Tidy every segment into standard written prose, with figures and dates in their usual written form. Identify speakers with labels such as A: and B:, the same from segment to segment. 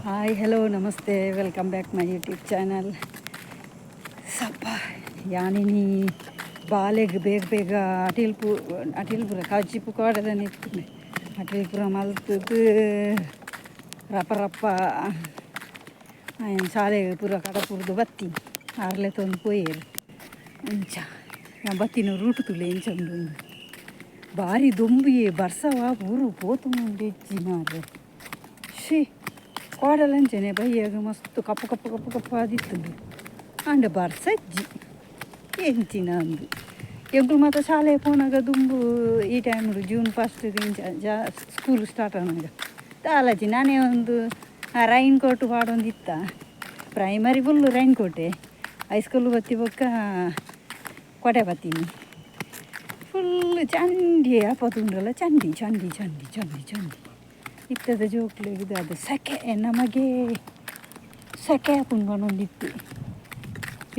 A: Hi, hello, namaste, welcome back my YouTube channel. ಸಪ್ಪ ಯಾನಿನಿ ಬಾಲೆಗ್ ಬೇಗ ಬೇಗ ಅಟಿಲ್ಪು ಅಟಿಲ್ಪುರ ಕಜ್ಜಿಪು ಕೋಡದನೆ ಇತ್ತು. ಅಟಿಲ್ಪುರ ಮಲ್ತದ್ದು ರಪ ರಪ್ಪ ಶಾಲೆಗೆ ಪೂರ ಕಡಪುರ್ದು ಬತ್ತಿ ಆರ್ಲೆ ತೊಂದು ಪೋಯೆರ್. ಅಂಚ ಬತ್ತಿನ ರೂಟ್ ತುಲೆ ಎಂಚ ಉಂಡು. ಬಾರಿ ದೊಂಬಿಯೇ ಬರ್ಸವಾ ಊರು ಪೋತುಂಡು ಇಜ್ಜಿ ಮಾರ್ರೆ. She, ಕೋಡಲಂಚನೆ ಬಯ್ಯಾಗ ಮಸ್ತ್ ಕಪ್ಪು ಕಪ್ಪು ಕಪ್ಪು ಕಪ್ಪು ಆದಿತ್ತುಂಡು. ಆಂಡ ಬರ್ಸ ಇಜ್ಜಿ, ಎಂಚಿನ ಅಂದು. ಎಂಕುಲು ಮಾತ ಶಾಲೆ ಪೋನಾಗ ದುಂಬು ಈ ಟೈಮ್ ಜೂನ್ ಫಸ್ಟ್ ಇಂಚ ಜಾ ಸ್ಕೂಲ್ ಸ್ಟಾರ್ಟ್ ಆನಾಗ ದಾಲಜಿ ನಾನೇ ಒಂದು ರೈನ್ ಕೋಟ್ ಪಾಡೊಂದಿತ್ತ. ಪ್ರೈಮರಿ ಫುಲ್ಲು ರೈನ್ ಕೋಟೆ. ಹೈಸ್ಕೂಲ್ ಬತ್ತಿ ಬೊಕ್ಕ ಕೊಡೆ ಬತ್ತೀನಿ. ಫುಲ್ ಚಂಡಿ ಆಪತುಂಡಲ್ಲ, ಚಂಡಿ ಚಂಡಿ ಚಂಡಿ ಚಂಡಿ ಚಂಡಿ. ಇತ್ತದ ಜೋಕ್ಲೆಗ್ ಅದು ಸೆಕೆ, ನಮಗೆ ಸೆಕೆ ಆಪುಂಡು ಪನೊಂದಿತ್ತು.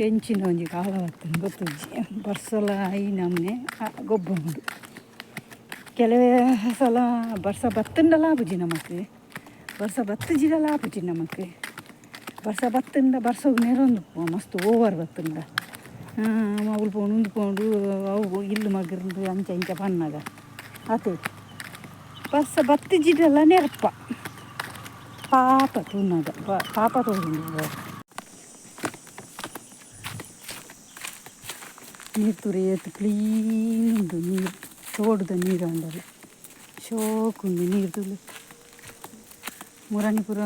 A: ಎಂಚಿನ ಒಂಜಿ ಕಾಲ ಬತ್ತುಂಡು ಗೊತ್ತುಜ್ಜಿ. ಬರ್ಸಲ ಈ ನಮೂನೆ ಗೊಬ್ಬ ಉಂಡು. ಕೆಲವೇ ಸಲ ಬರ್ಸ ಬತ್ತುಂಡಲ ಆಪುಜಿ ನಮಕ್, ಬರ್ಸ ಬತ್ತುಜಿಡಲ ಆಪುಜಿ ನಮಕ್. ಬರ್ಸ ಬತ್ತುಂಡ ಬರ್ಸಗ್ ನೆರೊಂದು ಮಸ್ತ್ ಓವರ್ ಬತ್ತುಂಡ ಅವುಲು ಪೋಂಡು ಉಂದು ಪೋಂಡು, ಅವು ಇಲ್ಲು ಮಗರ್ಂದು ಅಂಚ ಇಂಚ ಪನ್ನಗ ಆತು. ಬರ್ಸ ಬತ್ತಿಜಿಡಲ ನೆರ್ಪ, ಪಾಪ ತೂನಗ ಪಾಪ ತೋಜುಂಡು. ನೀರು ತೂರೆ ಏತ್ ಕ್ಲೀನ್ ಉಂಡು ನೀರು. ತೋಡುದ ನೀರು ಅಂಡಲ ಶೋಕುಂಡು ನೀರು ತೂಲೆ. ಮುರಾನಿ ಪೂರ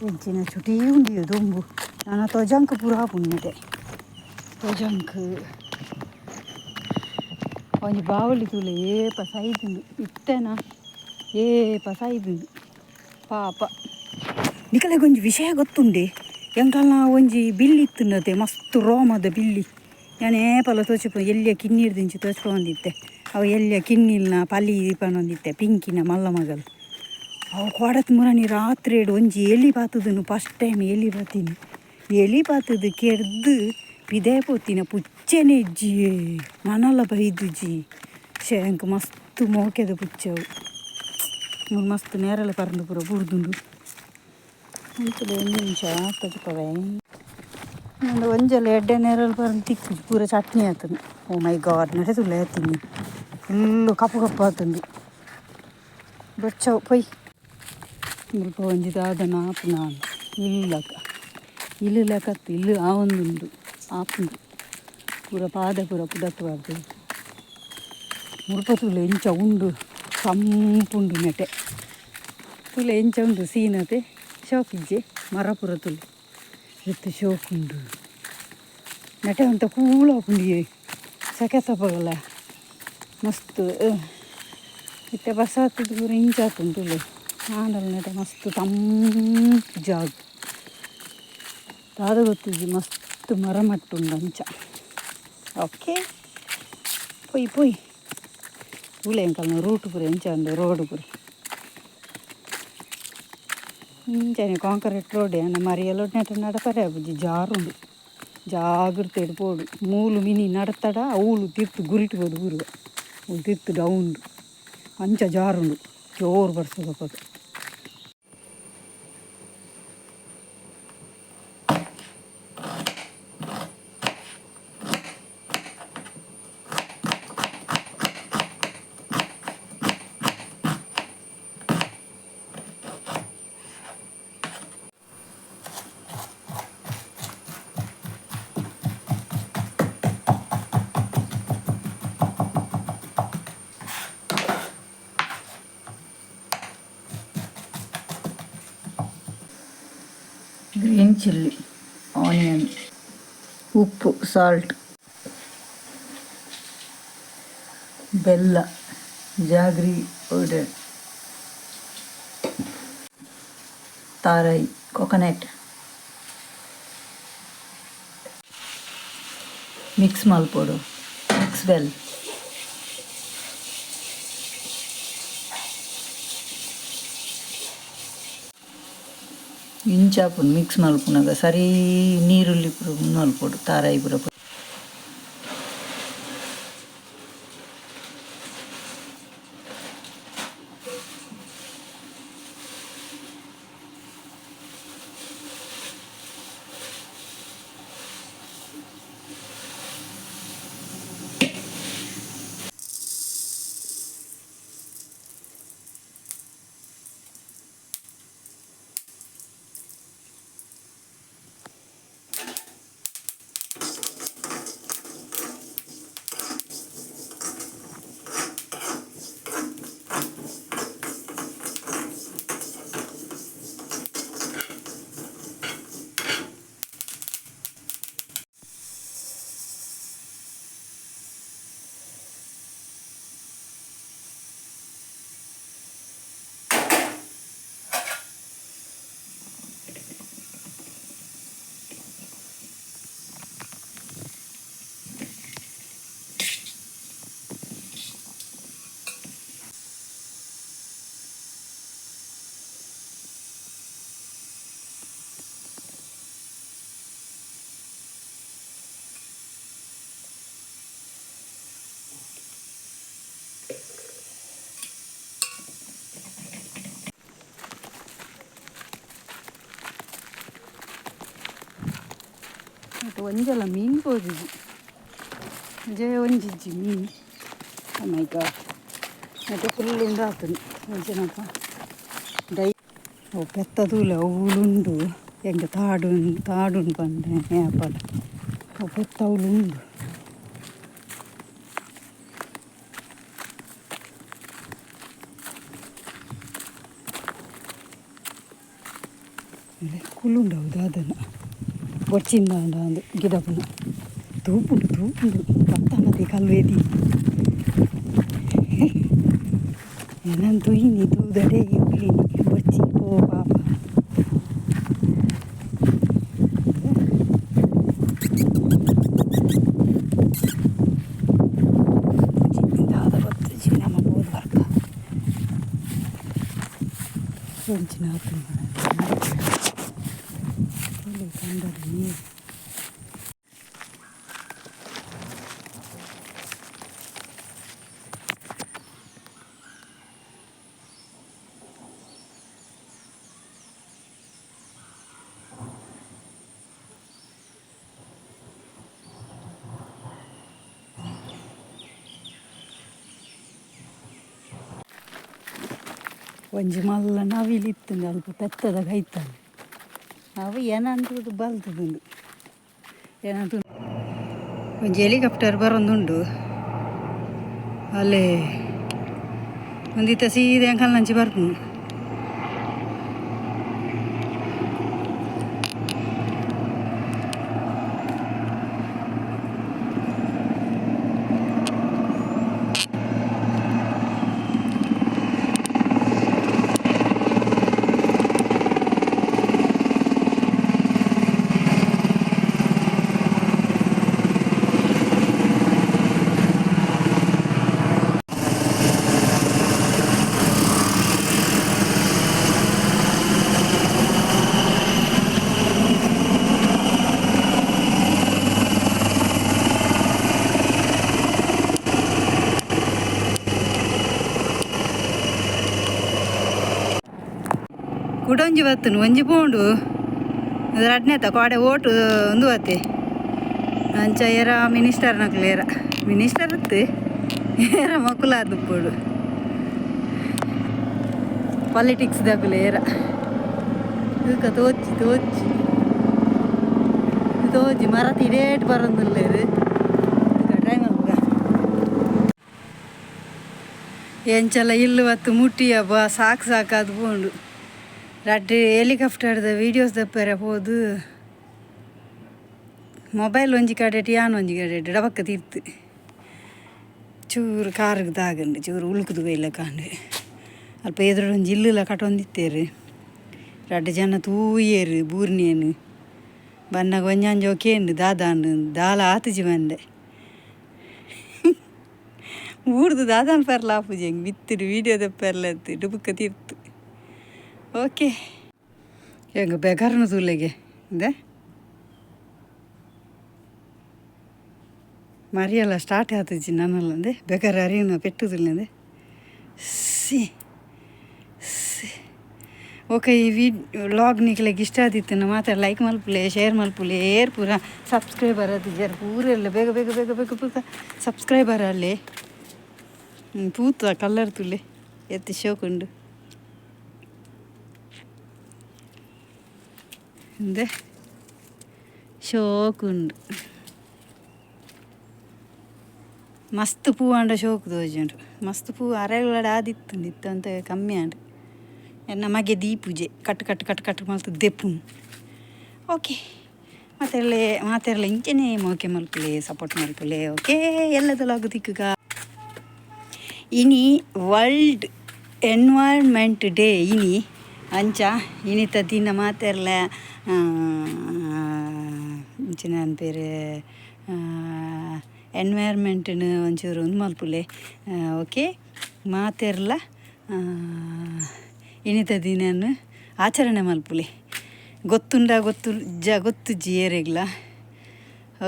A: ಎಂಚಿನ ಚುಟಿ ಉಂಡು ದೊಂಬು. ನನ ತೊಜಂಕ್ ಪೂರ ಆಪುಂಡು. ತೊಜಂಕ್ ಒಂಜಿ ಬಾವಲಿ ತೂಲೆ, ಏಪ ಸೈದುಂಡು ಇತ್ತೆನ, ಏಪ ಸೈದುಂಡು ಪಾಪ. ನಿಕಲೆಗ್ ಒಂಜಿ ವಿಷಯ ಗೊತ್ತುಂಡೆ? ಎಂಕಲ್ನ ಒಂಜಿ ಬಿಲ್ಲಿ ಇತ್ತುಂಡತೆ, ಮಸ್ತ್ ರೋಮದ ಬಿಲ್ಲಿ. ಯಾನ್ ಏಪಲ ತೋಚಿಪ ಎಲ್ಯ ಕಿನ್ನಿರ್ದಿಂಚಿ ತೋಚ್ಪೊಂದಿತ್ತೆ. ಅವು ಎಲ್ಯ ಕಿನ್ನಿಲ್ನ ಪಲಿ ಪನೊಂದಿತ್ತೆ. ಪಿಂಕಿನ ಮಲ್ಲ ಮಗಲ್ ಅವು ಕೊಡತ್ ಮುರಾನಿ ರಾತ್ರಿಡ್ ಒಂಜಿ ಎಲಿ ಬಾತುದುನು. ಫಸ್ಟ್ ಟೈಮ್ ಎಲಿ ಬಾತೀನಿ. ಎಲಿ ಬಾತುದು ಕೆರ್ದು ಪಿದೆ ಪೋತಿನ ಪುಚ್ಚೆನೆ ಇಜ್ಜಿಯೇ. ನನಲ ಬೈದುಜಿ. ಶೇ, ಎಂಕ್ ಮಸ್ತ್ ಮೋಕೆದ ಪುಚ್ಚೆ ಅವು. ಮೂಲು ಮಸ್ತ್ ನೇರಳೆ ಪರಂದು ಪೂರ ಬೂರ್ದುಂಡು. ಅಂಚನೆ ಒಂಜಿ ನಿಮಿಷ ತೋಜಿಪವೆ. ಉಂದು ಒಂಜಲ ಎಡ್ಡೆ ನೇರಳೆ ಪರಂದು ತಿಕ್ಕುಜಿ, ಪೂರ ಚಟ್ನಿ ಆತುಂಡು. ಓ ಮೈ ಗಾಡ್, ನಡೆ ತುಲೆ ಆತೀನಿ. ಫುಲ್ಲು ಕಪ್ಪು ಕಪ್ಪು ಆತುಂಡು. ಬೊಚ್ಚವು ಪೊಯ್. ಮುಲ್ಪ ಒಂಜಿ ದಾದನ ಆಪುನ ಇಲ್ಲು ಲೆಕ್ಕ, ಇಲ್ಲು ಲೆಕ್ಕ ಅತ್ತ್, ಇಲ್ಲು ಆವೊಂದುಂಡು, ಆಪುಂಡು. ಪೂರ ಪಾದೆ ಪೂರ ಪುಡತ್ ಪಾಡ್ದ್. ಮುಲ್ಪ ತೂಲೆ ಎಂಚ ಉಂಡು, ತಂಪುಂಡು ನೆಟೆ. ತೂಲೆ ಎಂಚ ಉಂಡು ಸೀನ್ ಅತೆ. ಶೋಕ್ ಇಜ್ಜೆ? ಮರ ಪೂರ ತೂಲೆ ಇತ್ತು, ಶೋಕ್ ಉಂಡು. ನೆಟೆ ಒಂತೆ ಕೂಲ್ ಆಪುಂಡು ಸೆಕೆ ತಪಗಲ ಮಸ್ತ್. ಇತ್ತೆ ಬರ್ಸಾತದ ಪೂರ ಇಂಚ ಆತುಂಡು ತೂಲೆ. ಆಂಡಲ ನೆಟೆ ಮಸ್ತ್ ತಂಪು ಜಾಗ. ದಾದ ಗೊತ್ತಿಜ್ಜಿ, ಮಸ್ತ್ ಮರ ಮಟ್ಟುಂಡು ಅಂಚ. ಓಕೆ, ಪೊಯ್ ಪೊಯ್. ತೂಲೆ ಎಂಕಲ್ನ ರೂಟ್ ಪೂರ ಎಂಚ ಉಂಡು, ರೋಡ್ ಪೂರ ಇಂಚನೆ ಕಾಂಕ್ರೀಟ್ ರೋಡ್. ಯಾನ ಮರಿಯಲೊಡ್ ನೆಟ ನಡಪರೆ ಆಪುಜಿ, ಜಾರುಂಡು. ಜಾಗ್ರತೆಡ್ ಪೋಡು. ಮೂಲು ಮಿನಿ ನಡತಡ ಅವುಲು ತಿರ್ತು ಗುರಿಟ್ ಪೋದು ಬೂರುವ. ಮೂಲು ತಿರ್ತು ಡೌನ್ ಅಂಚ ಜಾರುಂಡು ಜೋರು ಬರ್ಸದಪಗ. ಗ್ರೀನ್ ಚಿಲ್ಲಿ, ಆನಿಯನ್, ಉಪ್ಪು, ಸಾಲ್ಟ್, ಬೆಲ್ಲ, ಜಾಗ್ರಿ ಪೌಡರ್, ತಾರಾಯಿ, ಕೊಕೊನಟ್. ಮಿಕ್ಸ್ ಮಲ್ಪೊಡು, ಮಿಕ್ಸ್ ವೆಲ್. ಇಂಚ ಆಪುಂಡು. ಮಿಕ್ಸ್ ಮಲ್ಪುನಗ ಸರಿ ನೀರುಳ್ಳಿ ಪೂರ ಮಲ್ಪೊಡು, ತಾರಾಯಿ ಪೂರ. ಐತೆ ಒಂಜಲ ಮೀನು ತೋಜಿಜಿ ಜಯ ಒಂಜಿಜ್ಜಿ ಮೀನು. ಮೈ ಗಾಡ್, ಮತ್ತೆ ಫುಲ್ ಉಂಡಾತನು ಒಂಜನಪ್ಪ ಡೈ. ಅವು ಪೆತ್ತ ತೂಲೆ ಅವುಲುಂಡು ಎಂಕ ತಾಡು ತಾಡುಂಡು ಪಂಡೆ ಮ್ಯಾಪದ ಅವು ಪೆತ್ತ ಅವುಲು ಉಂಡು. ಕುಲ್ಲುಂಡವು ದಾದನ ಬೊಚ್ಚಿಂದ ಅಂದು ಗಿಡಪುನ ತೂಪುಂಡು ತೂಪುಂಡು ಪತ್ತನದಿ ಕಲ್ವೇದಿ ಎನನ್ ತುಯಿನಿ ತೂದಡೆ ಉಲ್ಲಿನಿ ಬೊಚ್ಚಿ ಪೋ ಪಾಪ. ದಾದ ಗೊತ್ತುಜಿ ನಮ್ಮ ಬೋದು ಬರ್ಕ ಒಂಚಿನ ಕಂಡದ ನೀರು. ಒಂಜಿ ಮಲ್ಲ ನವಿಲು ಇತ್ತುಂಡು ಅಲ್ಪ ಪೆತ್ತದ ಕೈತಲ್ ಅವು ಏನಂತದ್ದು ಬಲ್ತದುಂಡು ಏನಂತ. ಒಂಜಿ ಹೆಲಿಕಾಪ್ಟರ್ ಬರೊಂದುಂಡು ಅಲ್ಲೇ ಒಂದಿತ್ತ ಸೀದೆ ಅಂಕಲ್ನಂಚಿ ಬರ್ಪುಂಡು. ಕುಡೊಂಜಿ ಬತ್ತುನು ಒಂಜಿ ಪೋಂಡು ರಡ್ನೇತ ಕೋಡೆ ಓಟು ಒಂದು ಬತ್ತೆ ಅಂಚ ಏರ ಮಿನಿಸ್ಟರ್ ನಕುಲು ಏರ ಮಿನಿಸ್ಟರ್ ಇತ್ತು ಏರ ಮಕ್ಕಳು ಪಾಲಿಟಿಕ್ಸ್ ದಕುಲು ಏರ ತೂಕ ತೋಚಿ ತೋಚಿ ತೋಜಿ ಮರ ತಿಡೇಟ್ ಬರೊಂದುಲ್ಲೆರ್ ಟ್ರೈ ಮಲ್ಪುಗ. ಎಂಚಲ ಇಲ್ಲು ಬತ್ತು ಮುಟ್ಟಿಯ ಬಾ ಸಾಕು ಸಾಕಾದ್ ಪೋಂಡು. ರಡ್ಡ್ ಹೆಲಿಕಾಪ್ಟರ್ದ ವೀಡಿಯೋಸ್ ದಪ್ಪರೆ ಪೋದು ಮೊಬೈಲ್ ಒಂಜಿ ಕಡೆಟ್ ಯಾನ್ ಒಂಜಿ ಕಡೆಟ್ ಡಬಕ್ಕ ತಿರ್ತು ಚೂರು ಕಾರ್ಗ್ ದಾಗಂಡು ಚೂರು ಉಳುಕುದು ಬೈಲಕಾಂಡ್. ಅಲ್ಪ ಎದುರು ಒಂಜಿ ಇಲ್ಲುಲ ಕಟೊಂದಿತ್ತೆರ್ ರಡ್ಡ್ ಜನ ತೂಯೆರ್ ಬೂರ್ನಿಯನ್ ಬನ್ನಗ ಒಂಜೊಂಜಿ ಕೇಂಡು ದಾದಾಂಡು ದಾಲ ಆತುಜಿ ಬಂದೆ ಊರ್ದು ದಾದಾನ್ ಪರ್ಲ ಆಪುಜಿ ಎಂಕ್ ಮಿತ್ತುಡು ವೀಡಿಯೋ ದೆಪ್ಪೆರ್ಲ ಡುಬುಕ್ಕ ತಿರ್ತು. ಓಕೆ ಎಂಕ್ ಬೆಗರ್ನ ತೂಲೆಗೆ ಇಂದೆ ಮರಿಯಲ ಸ್ಟಾರ್ಟ್ ಆತುಜಿ ನನಲಂದೆ ಬೆಗರ್ ಅರಿಯುನ ಪೆಟ್ಟುದುಲ್ಲೆಂದೆ ಸಿ ಸಿ. ಓಕೆ ಈ ವ್ಲಾಗ್ ನಿಕ್ಲೆಗ್ ಇಷ್ಟ ಆದಿತ್ತುಂಡ ಮಾತ್ರ ಲೈಕ್ ಮಲ್ಪುಲೆ ಶೇರ್ ಮಲ್ಪುಲೆ ಏರ್ ಪೂರ ಸಬ್ಸ್ಕ್ರೈಬರ್ ಆತಿಜರ್ ಪೂರೆಲ್ಲ ಬೇಗ ಬೇಗ ಬೇಗ ಬೇಗ ಪೂರ ಸಬ್ಸ್ಕ್ರೈಬರ್ ಅಲ್ಲೇ ಪೂತ ಕಲ್ಲರ್ ತುಲೆ ಎತ್ತಿ ಶೋಕುಂಡು ಇಂದೆ ಶೋಕುಂಡು ಮಸ್ತ್ ಪೂ ಆಂಡ ಶೋಕು ತೋಜುಂಡು ಮಸ್ತ್ ಪೂ ಅರೆಗಳಾಡ ಆದಿತ್ತುಂಡು ಇತ್ತಂತ ಕಮ್ಮಿ ಆಂಡ್ ಎನ್ನ ಮಗೆ ದೀಪೂಜೆ ಕಟ್ ಕಟ್ ಕಟ್ ಕಟ್ ಮಲ್ತ್ ದೆಪ್ಪುನು. ಓಕೆ ಮಾತೆರ್ಲೆ ಮಾತೆರ್ಲೆ ಇಂಚನೆ ಮೋಕೆ ಮಲ್ಪುಲೆ ಸಪೋರ್ಟ್ ಮಲ್ಪುಲೆ. ಓಕೆ ಎಲ್ಲದಲಾಗು ತಿಕ್ಕುಗ. ಇನಿ ವರ್ಲ್ಡ್ ಎನ್ವೈರ್ನ್ಮೆಂಟ್ ಡೇ ಇನಿ ಅಂಚ ಇನಿತ ದಿನ ಮಾತೆರ್ಲ ಇಂಚಿನ ಪನ್ಪೆರ್ ಎನ್ವೈರ್ನ್ಮೆಂಟ್ನ್ ಒಂಚೂರು ಉಂದು ಮಲ್ಪುಲೆ. ಓಕೆ ಮಾತೆರ್ಲ ಇನಿತ ದಿನನ್ ಆಚರಣೆ ಮಲ್ಪುಲೆ. ಗೊತ್ತುಂಡ ಗೊತ್ತು ಜ ಗೊತ್ತುಜ್ಜಿ ಏರೆಗ್ಲ.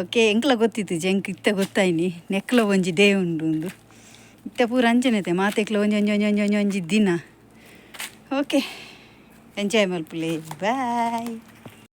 A: ಓಕೆ ಎಂಕ್ಲ ಗೊತ್ತಿತ್ತಿಜಿ ಎಂಕ್ ಇತ್ತೆ ಗೊತ್ತಾಯಿನಿ ನೆಕ್ಲ ಒಂಜಿ ಡೇ ಉಂಡು ಉಂದು ಇತ್ತೆ ಪೂರ ಅಂಚನೆತೆ ಮಾತೆಕ್ಲ ಒಂಜಿ ಒಂಜಿ ಒಂಜಿ ಒಂಜಿ ಒಂಜಿ ಒಂಜಿ ದಿನ. ಓಕೆ ಎಂಜಾಯ್ ಮಲ್ಪುಲೆ. ಬಾಯ್.